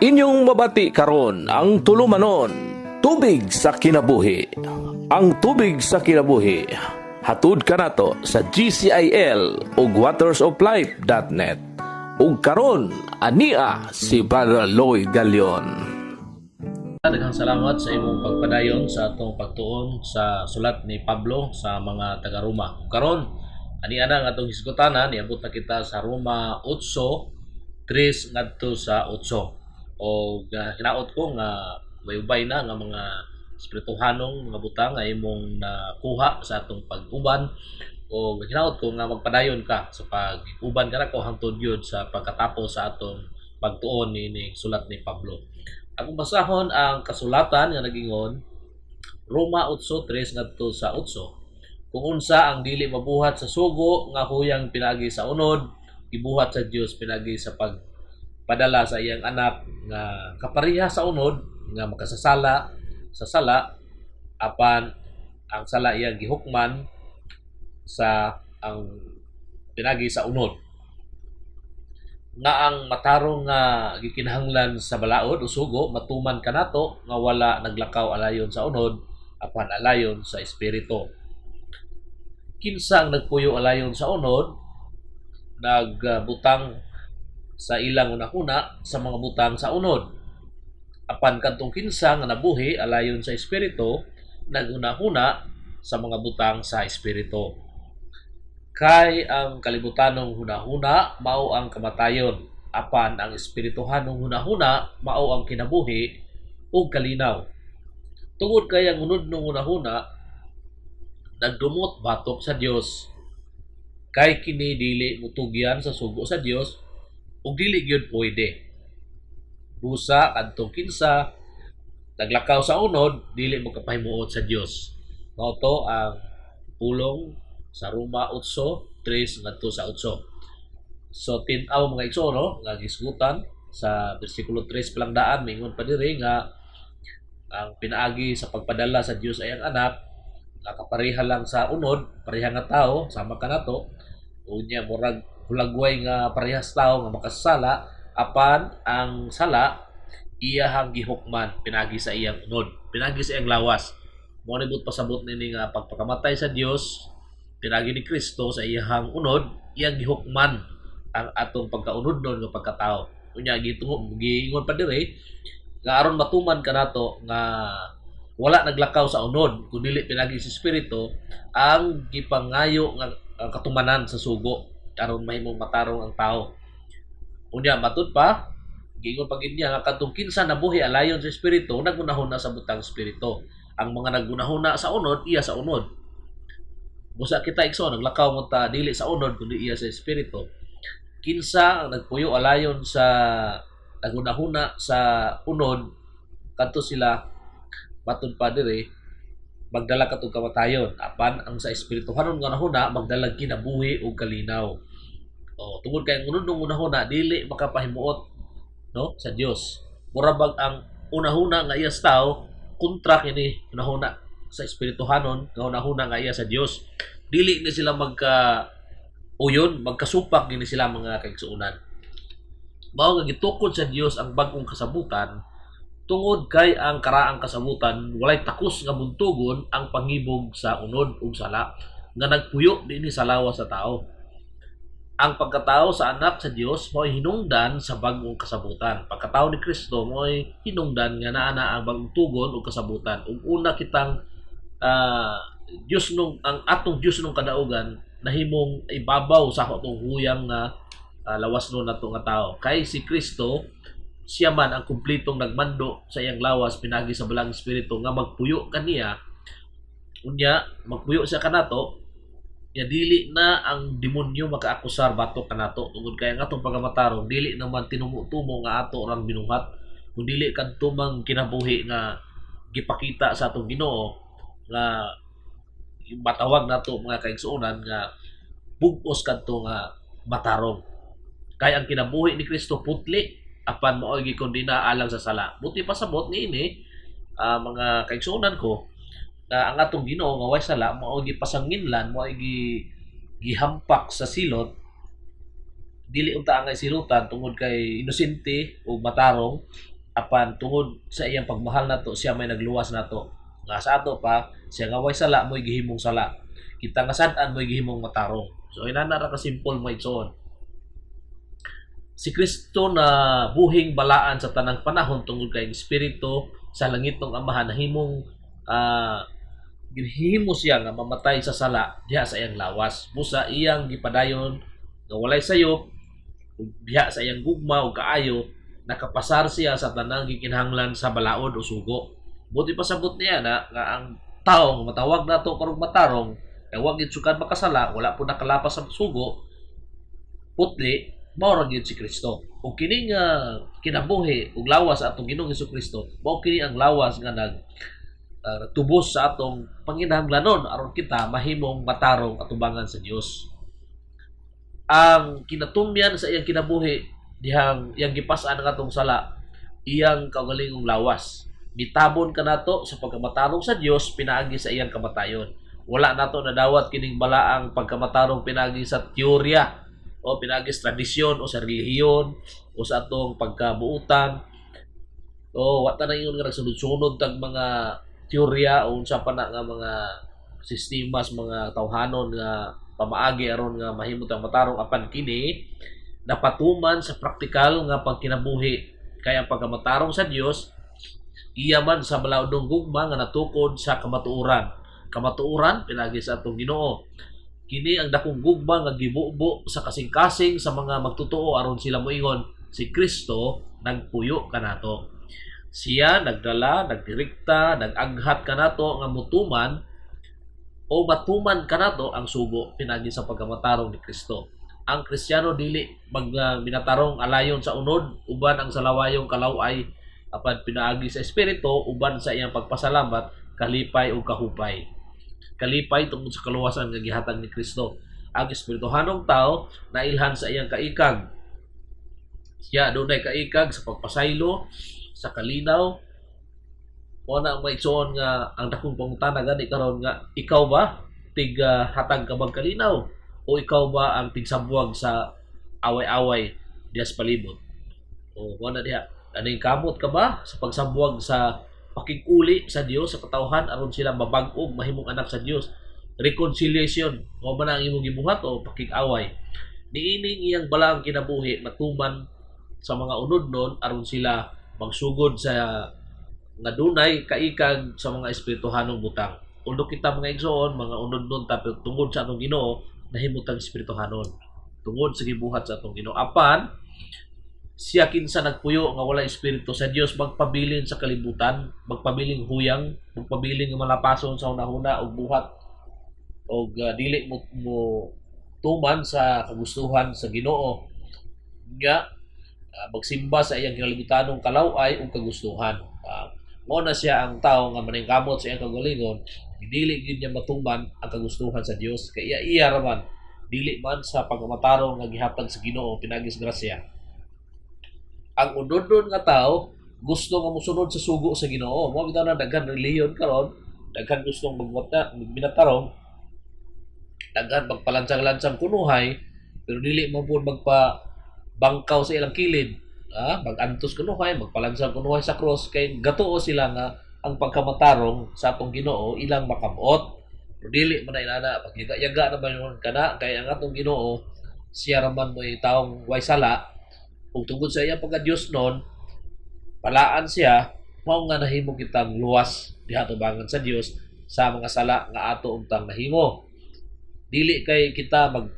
Inyong mabati karon ang tulumanon, Tubig sa Kinabuhi. Ang Tubig sa Kinabuhi, hatud kanato sa GCIL ug watersoflife.net. Ug karon ania si Brother Lloyd Galion. Daghang salamat sa imong pagpadayon sa atong pagtuon sa sulat ni Pablo sa mga taga-Roma. Karon, ani ana ang atong hisgutanan, niabot na kita sa Roma 8:3 ngadto sa 8. O hinaot ko nga ubay na nga mga espirituhanong mga butang nga imong nakuha sa atong pag-uban, o hinaot ko nga magpadayon ka sa pag-uban kanako hangtod gyud sa pagkatapos sa atong pagtuon niini sulat ni Pablo. Akong basahon ang kasulatan nga nagingon, Roma 8:3 ngadto sa 8. Kung unsa ang dili mabuhat sa sugo nga huyang pinagi sa unod, gibuhat sa Dios pinagi sa pagpadala sa iyang anak nga kapareha sa unod nga makasasala sa sala, apan ang sala iyang gihukman sa ang pinagi sa unod, nga ang matarong nga gikinahanglan sa balaod o sugo matuman kanato nga wala naglakaw alayon sa unod apan alayon sa espiritu. Kinsa ang nagpuyo alayon sa unod, nagbutang sa ilang hunahuna sa mga butang sa unod. Apan kadtong kinsa nga nabuhi alayon sa espiritu, naghunahuna sa mga butang sa espiritu. Kay ang kalibutanong hunahuna mao ang kamatayon, apan ang espirituhanong hunahuna mao ang kinabuhi ug kalinaw. Tungod kay ang unodnong hunahuna nagdumot batok sa Dios. Kay kini dili mutugyan sa sugo sa Dios ug dili gyud pwede. Busa kadtong kinsa naglakaw sa unod, dili makapahimuot sa Dios. Mao to ang pulong sa Roma 8:3 ngadto sa 8. So tin-aw, mga igsoon, no, nga gisgutan sa bersikulo 3 pa lang daan, mingon pa diri nga ang pinaagi sa pagpadala sa Dios ay ang anak nga kapareha lang sa unod, pareha nga tao sama kanato, unya murag hulagway nga parehas tao nga makasala, apan ang sala iyahang gihukman pinagi sa iyang unod, pinagi sa iyang lawas. Mao ni buot pasabot nini nga pagpakamatay sa Dios pinagi ni Kristo sa iyahang unod, iyang gihukman ang atong pagkaunod nun nga pagkatao. Unya gitungo, giingon pa diri nga aron matuman kanato nga wala naglakaw sa unod kun dili pinagi sa espiritu, ang gipangayo nga ang katumanan sa sugo aron mahimong matarong ang tao. Unya matud pa, giingon pa gid niya nga kadtong kinsa nabuhi alayon sa espiritu, nagunahuna sa butang espiritu. Ang mga nagunahuna sa unod, iya sa unod. Busa kita, igsoon, naglakaw mo ta dili sa unod kundi iya sa espiritu. Kinsa ang nagpuyo alayon sa nagunahuna sa unod, kadto sila, matud pa diri, magdala katong kamatayon, apan ang sa espirituhanon nga hunahuna magdala kinabuhi ug kalinaw. O tungod kay ang unod ng hunahuna dili makapahimuot, no, sa Dios. Mura bag ang unahuna nga iya sa tao kontra kini hunahuna sa espirituhanon nga hunahuna nga iya sa Dios. Dili ni sila magka uyon, magkasupak gini sila, mga kaigsuonan. Mao nga gitukod sa Dios ang bag-ong kasabutan tungod kay ang karaang kasabutan walay takos nga buntugon ang pangibog sa unod ug sala nga nagpuyo dinhi sa lawas sa tao. Ang pagkatao sa anak sa Dios mao'y hinungdan sa bag-ong kasabutan. Pagkatao ni Kristo mao'y hinungdan nga naa na ang bag-ong tugon ug kasabutan. Ug una kitang Dios nung ang atong Dios nung kadaugan nahimong ibabaw sa atong huyang nga lawas no nato nga tao. Kay si Kristo, siya man ang kumplitong nagmando sa iyang lawas pinagi sa Balaang Espiritu nga magpuyo kaniya. Unya magpuyo siya kanato ya, dili na ang demonyo makaakusar batok kanato tungod kay ang atong pagkamatarong dili naman tinumo-tumo nga ato rang binuhat, kun dili kadto mang kinabuhi nga gipakita sa atong Ginoo nga matawag nato, mga kaigsuonan, nga bug-os kadto nga matarong. Kay ang kinabuhi ni Kristo putli, apan mao'y gikondena alang sa sala. Buti pasabot niini, mga kaigsuonan ko, na ang atong Ginoo nga way sala mao gipasanginlan, mao gi gihampak sa silot. Dili unta ang silutan tungod kay inosente o matarong. Apan tungod sa iyang pagmahal nato, siya may nagluwas nato. Nga sa ato pa, siya nga way sala mo'y gihimong sala. Kita nga sad-an mo'y gihimong matarong. So inana ra ka simple, mga igsoon. Si Kristo na buhing balaan sa tanang panahon tungod kay ang Espiritu sa langit ng Amahan nahimong gihimo siya nga mamatay sa sala diha sa iyang lawas. Busa iyang gipadayon nga walay sayop ug diha sa iyang gugma ug kaayo, nakapasar siya sa tanang gikinahanglan sa balaod o sugo. Buti pasabot niya na nga ang tao nga matawag nato karong matarong kay wa gid sukad makasala, wala po nakalapas sa sugo, putli mao ra gyud si Kristo. Ug kini nga kinabuhi ug lawas sa atong Ginoong Kristo, mao kini ang lawas nga nag tubos sa atong panginahanglanon aron kita mahimong matarong atubangan sa Dios. Ang kinatumyan sa iyang kinabuhi dihang iyang gipas-an ang atong sala, iyang kaugalingong lawas. Mitabon kanato sa pagkamatarong sa Dios pinaagi sa iyang kamatayon. Wala nato nadawat kining balaang pagkamatarong pinaagi sa teorya o pinaagi sa tradisyon o sa relihiyon o sa atong pagkabuutan. O wa ta na ingon nga nagsunod-sunod tag mga teorya o unsa pa na nga mga sistemas, mga tawhanon nga pamaagi aron nga mahimo tang matarong, apan kini napatuman sa praktikal nga pagkinabuhi, kay ang pagkamatarong sa Dios iya man sa balaodong gugma nga natukod sa kamatuoran, kamatuoran pinagi sa atong Ginoo. Kini ang dakong gugma nga gibubo sa kasing-kasing sa mga magtotoo aron sila moingon, "Si Kristo nagpuyo kanato." Siya nagdala, nagdirekta, nag-aghat kanato nga mutuman o matuman kanato ang sugo pinagi sa pagkamatarong ni Kristo. Ang Kristiyano dili mag minatarong alayon sa unod uban ang sa lawayong kalaway, apan pinaagi sa Espiritu uban sa iyang pagpasalamat, kalipay ug kahupay. Kalipay tungod sa kaluwasan nga gihatag ni Kristo. Ang espirituhanong tao nailhan sa iyang kaikag. Siya adunay kaikag sa pagpasaylo, sa kalinaw. Mo na ang maigsoon nga ang dakong pangutana gani karon nga ikaw ba tig hatag ka bag kalinaw o ikaw ba ang tigsabuwag sa away-away diha sa palibot? O mo na diha, aning kamot ka ba sa pagsabuwag sa pakig-uli sa Dios sa katawhan aron sila mabag-og mahimong anak sa Dios? Reconciliation mo ba na ang imong gibuhat o pakig-away? Niining iyang balaang kinabuhi matuman sa mga unodnon aron sila magsugod sa nga dunay kaikag sa mga espirituhanong butang. Although kita, mga igsoon, mga unodnon ta, pero tungod sa atong Ginoo nahimo tang espirituhanon tungod sa gibuhat sa atong Ginoo. Apan siya kinsa nagpuyo nga wala espiritu sa Dios, magpabilin sa kalibutan, magpabiling huyang, magpabiling nga malapason sa hunahuna ug buhat og dili mo tuman sa kagustuhan sa Ginoo nga magsimba sa iyang kinalibutanong kalaway ug kagustuhan. Mo na siya ang tao nga maningkamot sa iyang kaugalingon, dili gyud niya matuman ang kagustuhan sa Dios kay iya iya ra man, dili man sa pagkamatarong nga gihatag sa Ginoo pinagi sa grasya. Ang unodnon nga tao gusto nga mosunod sa sugo sa Ginoo. Mo bitaw na daghan relihiyon karon, daghan gustong magmata magbinatarong, daghan magpalansang-lansang kunuhay, pero dili mo pud magpa bangkaw sa ilang kilid, magantos kunuhay, magpalansang kunuhay sa cross, kay gatuo sila nga ang pagkamatarong sa atong Ginoo ilang makamot. Pero dili man na inana, pagyaga-yaga naman yun kana, kay ang atong Ginoo siya raman mo'y taong way sala ug tungod sa iyang pagka-Dios nun palaan siya, mao nga nahimo kitang luwas diha tubangan sa Dios sa mga sala nga ato untang nahimo. Dili kay kita mag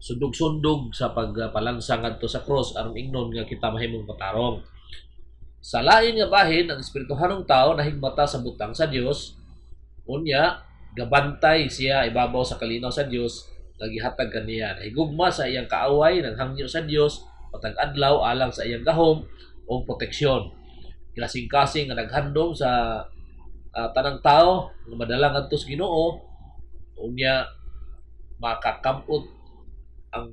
sundog-sundog sa pagpalansang ngadto sa cross aron ingnon nga kita mahimong matarong. Sa lain nga bahin, ang espirituhanong tao nahigmata sa butang sa Dios, unya gabantay siya ibabaw sa kalinaw sa Dios nga gihatag kaniya. Nahigugma sa iyang kaaway, nanghangyo sa Dios matag adlaw alang sa iyang gahom o proteksyon. Kinasingkasing nga naghandom sa tanang tao nga madala ngadto sa Ginoo, unya makakamot ang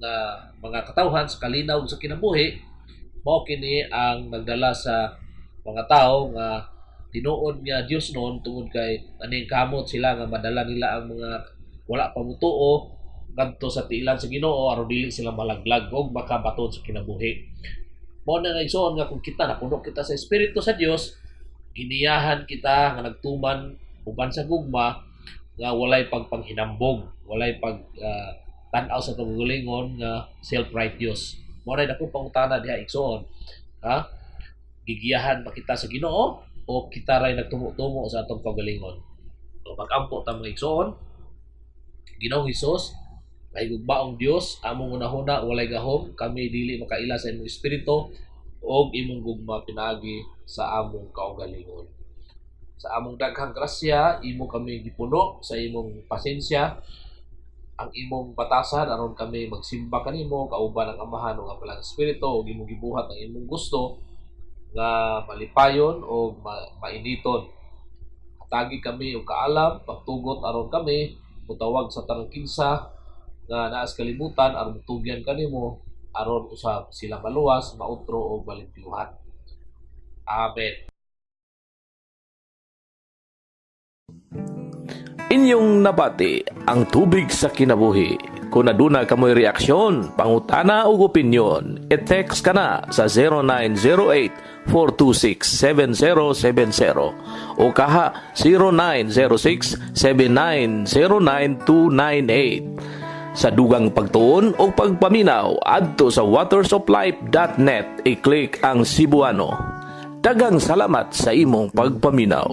mga katawhan sa kalinaw sa kinabuhi. Mao kini ang nagdala sa mga tao nga tinuod nga Dios noon tungod kay aning kamot sila nga madala nila ang mga wala pa motuo ngadto sa tiilan sa Ginoo aron dili sila malaglag og makabaton sa kinabuhi. Mao na nga, igsoon, nga kung kita napuno kita sa Espiritu sa Dios, giniyahan kita nga nagtuman uban sa gugma nga walay pagpanghinambog, walay pag tan-aw sa kaugalingon nga self-righteous. Mao na akong pangutana diha, igsoon. Ha? Gigiyahan ba kita sa Ginoo o kita ray nagtumo-tumo sa atong kaugalingon? So mag-ampo ta, mga igsoon. Ginoong Hesus, mahigugmaong Dios, among hunahuna walay gahom, kami dili makaila sa imong espiritu og imong gugma pinaagi sa among kaugalingon. Sa among daghang grasya, imo kami gipuno sa imong pasensya, ang imong batasan aron kami magsimba kanimo kauban ang Amahan ug ang Balaang Espiritu ug imong gibuhat ang imong gusto nga malipayon o mainiton. Hatagi kami og kaalam, pagtugot aron kami mutawag sa tanang kinsa nga naa sa kalibutan aron mutugyan kanimo aron usab sila maluwas, mautro o malimpyuhan. Amen. Inyong nabati ang Tubig sa Kinabuhi. Kung aduna kamoy reaksyon, pangutana o opinyon, i-text ka na sa 0908-426-7070 o kaha 0906-7909298. Sa dugang pagtuon o pagpaminaw, adto sa watersoflife.net, i-click ang Cebuano. Daghang salamat sa imong pagpaminaw.